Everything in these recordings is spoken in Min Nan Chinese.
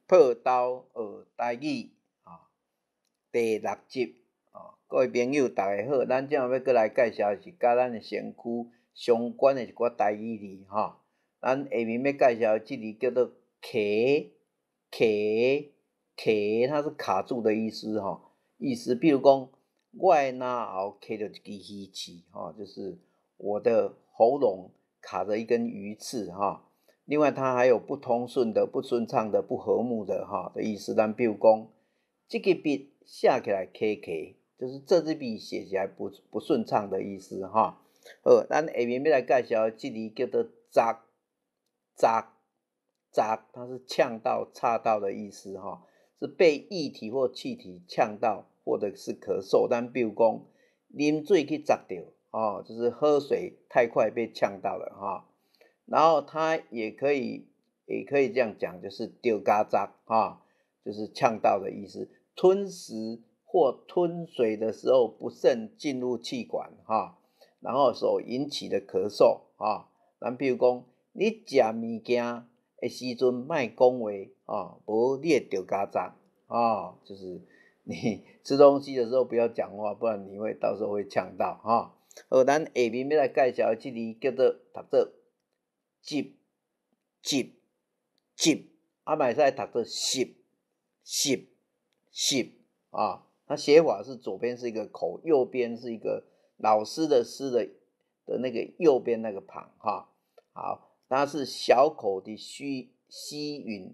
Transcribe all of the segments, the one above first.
報道學台語啊，第六集啊，各位朋友大家好，咱這欲閣來介紹是佮咱的身軀相關的一寡台語字吼。咱下面欲介紹的這字叫做卡卡卡，它是卡住的意思吼。意思比如講，我的嚨喉卡著一支魚刺吼，就是我的喉嚨卡著一根魚刺哈。另外，它還有不通順的、不順暢的、不和睦的哈的意思。咱比如講，這支筆寫起來卡卡，就是這支筆寫起來不順暢的意思哈。好，咱下面欲來介紹的這字叫做齧齧齧，它是嗆到、插到的意思哈，是被液體或氣體嗆到，或者是咳嗽。咱比如講，啉水去齧著，哦，就是喝水太快被嗆到了哈。然後它也可以這樣講，就是著焦齧哈，就是嗆到的意思。吞食或吞水的時候不慎進入氣管哈，然後所引起的咳嗽啊。咱比如講，你食物件的時陣莫講話哦，無你會著焦齧哦，就是你吃東西的時候不要講話，不然你會到時候會嗆到哈。好，咱下面欲來介紹的這字叫做讀做集集集，啊嘛會使讀做集集集啊。它寫法是左邊是一個口，右邊是一個老師的師的那個右邊那個旁哈。好，它是小口的吸吸吮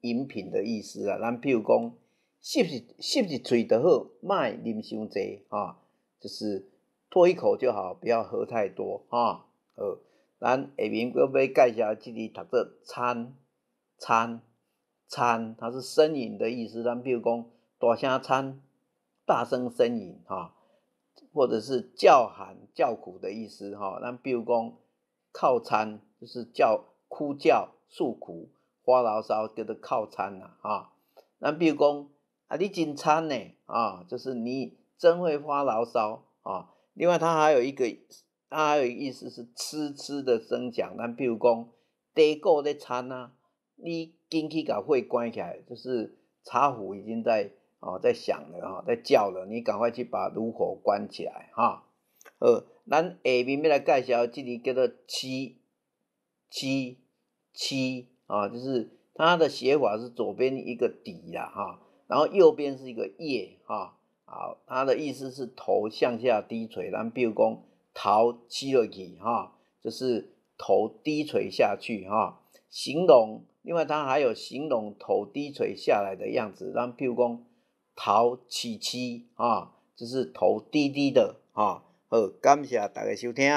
飲品的意思啊。咱譬如講，吸一吸一喙就好，莫啉傷濟哈，就是唾一口就好，不要喝太多哈。好，咱下面閣欲介紹這字讀做餐餐餐，它是呻吟的意思。咱比如講，大聲餐，大聲呻吟哈，或者是叫喊叫苦的意思哈。咱比如講，哭餐就是叫哭叫訴苦發牢騷，叫做哭餐啦哈。咱比如講，啊，你真餐呢啊，就是你真會發牢騷啊。另外，它還有一個意思是嗤嗤的聲響。咱比如講，茶壺咧餐啊，你緊去共火關起來，就是茶壺已經在響了哈，在叫了，你趕快去把爐火關起來哈。好，咱下面欲來介紹這字叫做揤揤揤啊，就是它的寫法是左邊一個底啦哈，然後右邊是一個葉哈。好，它的意思是頭向下低垂。咱比如講，頭揤落去哈，就是頭低垂下去哈。形容，另外它還有形容頭低垂下來的樣子。咱比如講，頭揤揤啊，就是頭低低的哈。好，感謝大家收聽。